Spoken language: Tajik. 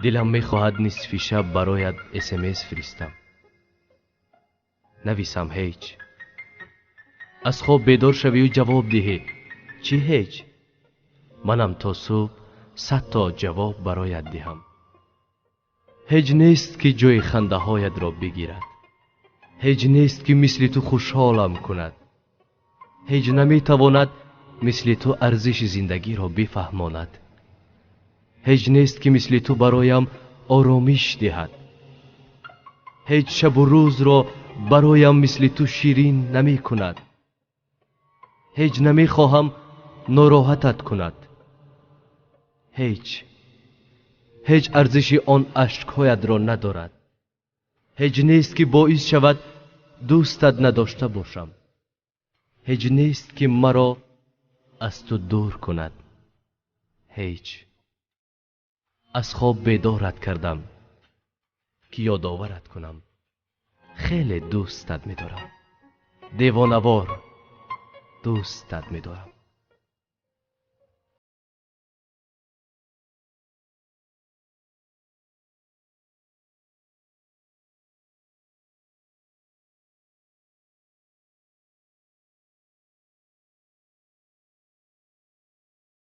Дилам мехоҳад нисфи шаб бароят СМС фиристам. Нависам ҳеҷ. Аз хоб бедор шавию ҷавоб диҳӣ. Чӣ ҳеҷ? Манам то субҳ 100 то ҷавоб бароят диҳам. Ҳеҷ нест, ки ҷои хандаҳоятро бигирад. Ҳеҷ нест, ки мисли ту хушҳолам кунад. Ҳеҷ наметавонад мисли ту арзиши зиндагиро бифаҳмонад. Ҳеҷ нест, ки мисли ту бароям оромиш диҳад. Ҳеҷ шабу рӯзро бароям мисли ту ширин намекунад. Ҳеҷ намехоҳам нороҳатат кунад. Ҳеҷ. Ҳеҷ арзиши он ашкҳоятро надорад. Ҳеҷ нест, ки боис шавад дӯстат надошта бошам. Ҳеҷ нест, ки маро аз ту дур кунад. Ҳеҷ. Аз хоб бедорат кардам, ки ёдоварат кунам. Хеле дӯстат медорам. Девонавор дӯстат медорам.